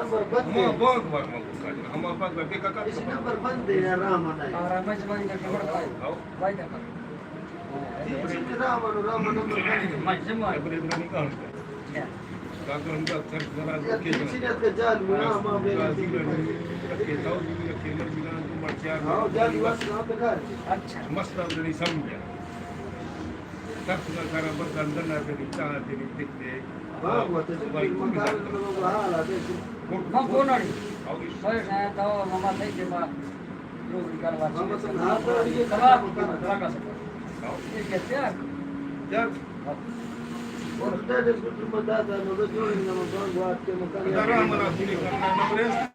نمبر بند ہما ہے۔ باغ باغ ما گوکا جنا، ہما باغ بے کا کا۔ اسی نمبر بند ہے یا رام آنا ہے؟ ہاں، رام جمانی کا نمبر بند۔ ہاں۔ بھائی دا۔ تین سو کے رام آنا، رام آنا نمبر بند ہے۔ ما جمع۔ ابن ابن نکاح۔ کیا؟ ڈاکٹر ہم کا سر ذرا یہ رکھے تین سو جنا۔ کے جال میں، ہاں، ہاں، بے جال میں۔ رکھے، تاؤ جی رکھے، لے جنا تو مرچیار۔ ہاں، جال واسطہ بیکار۔ اچھا۔ مسئلہ نہیں سمجھا۔ تخت کا کارا بردان دنا تیری، چاہ تیری، تک دے۔ ہاں، وہ تو بھائی، تم بھی مکان جانتے ہو۔ لوگ حال آتے ہیں۔ ہم کون آڑی؟ اور اس بھائی، شاید تو ماما تھے کہ ما لوگ نکال بات۔ ہم تو ہاتھ آڑی ہے، تمام مکان۔ تمام کا سکتا۔ اور یہ کہتے ہیں؟ جب اور ڈیڈ اس کو تم بتا تھا، نو جو ان نمبر بات کے مکان۔ ادارہ ہمارا پوری کرنا نمبر ہے۔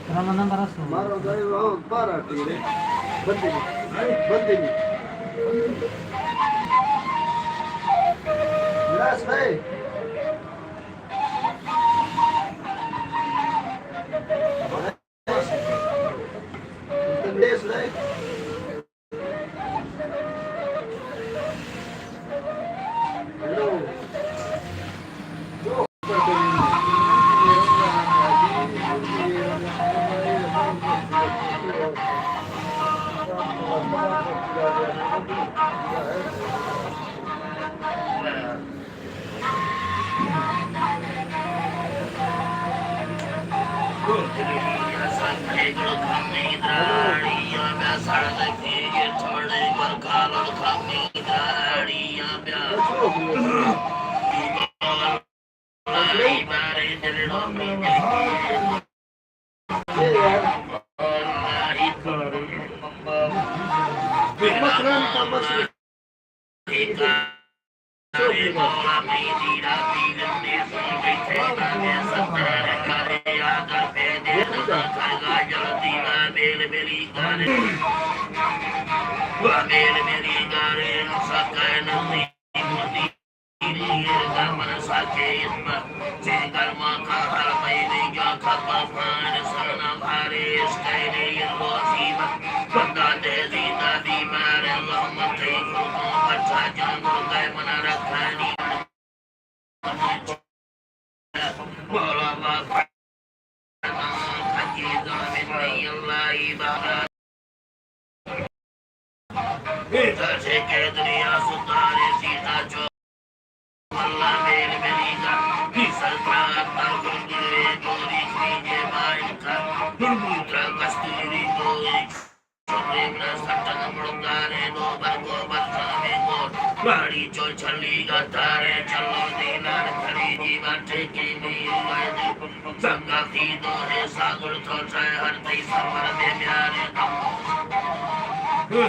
رمضان برس۔ مارا ادھر وہاں بارہ ٹیرے۔ بندے نہیں۔ بندے نہیں۔ لاس بھائی۔ بندے سنائے۔ ماڑی چو چھلی گا تارے چلو دینار کھڑی جی باٹے کی میر ویدے۔ سنگتی دو ہے ساگر تو سہ ہر تئی سفر بے میارے دم۔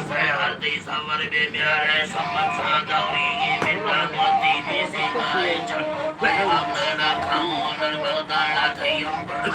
سہ ہر تئی سفر بے میارے سمت سا دوری کی بندہ موتی بیسی گائے چل۔ پیغام دینا کھاؤں نر بغدانا تھئی امبر۔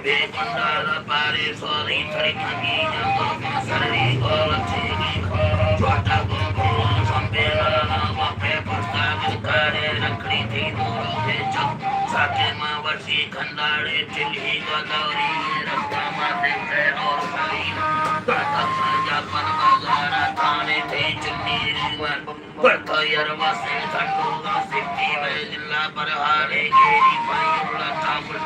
بے کنڈال پارے سوری تھڑی کھنگی جنگو میں سرڑی گول چیگی۔ چھوٹا گو گو سمبے لالا وپے پستا گل کارے رکھڑی تھی دورو کے چک۔ ساکے ماں ورسی کھنڈاڑے چلھی گو دوری رکھتا ماں دیکھے اور سری۔ داتا سانجا پن بازارا تھانے تھی چنی ریور۔ ورتو یار واسے تھنڈو گا سٹی میں ضلع پر ہارے گیری پائی اللہ تھامل۔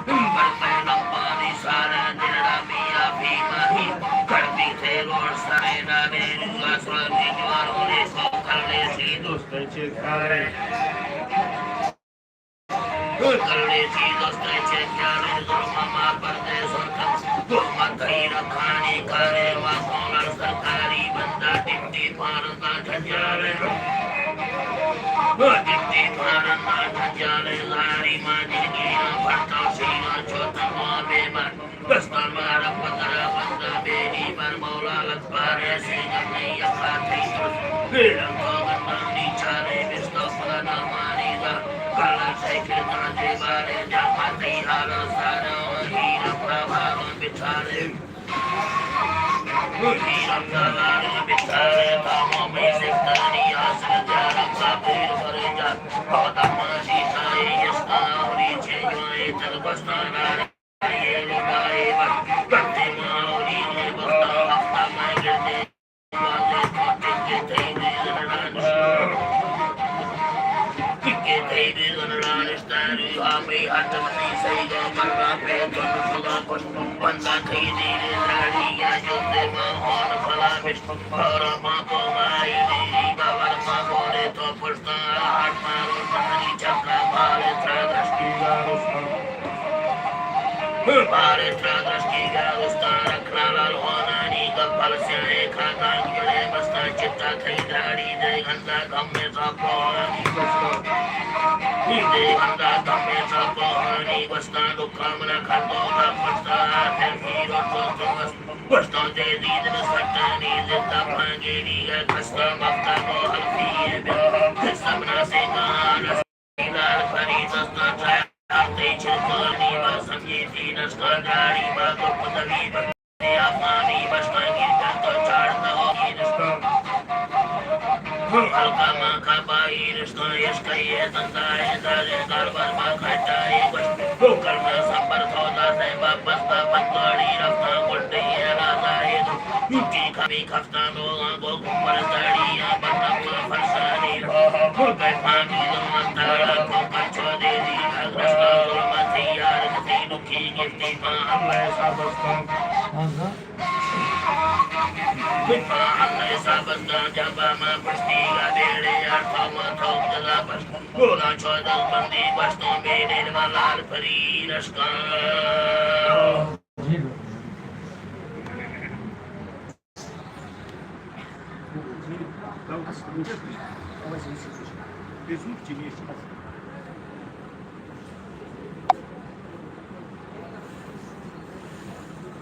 نمبر پہ لمبانی سارا دلڑا میا بھی ماہی۔ کر دی تھے روڑ سرے ڈالے نگا سوانی جوارو نے سو کھلے سی دوست چکارے۔ کلے سی دوست چے پیارے ظلم ما پردیس تھا۔ حکومت ہی رکھانی کارے وا کونر سرکاری بندہ ڈپٹی فارن دا جھنجالے۔ ڈپٹی فارن دا جھنجالے لاری ما جنگینا پھڑتا سینا چوتن ما بے من۔ دستان مارا پترا بندہ بیلی بر مولا لکبارے سی گمے یکا تھی ترس۔ بیرم تو گندانی چارے بستو پلا نامانی دا۔ کالا سیکل تاجے بارے جاپا تئی حالا سارا۔ بزور چنین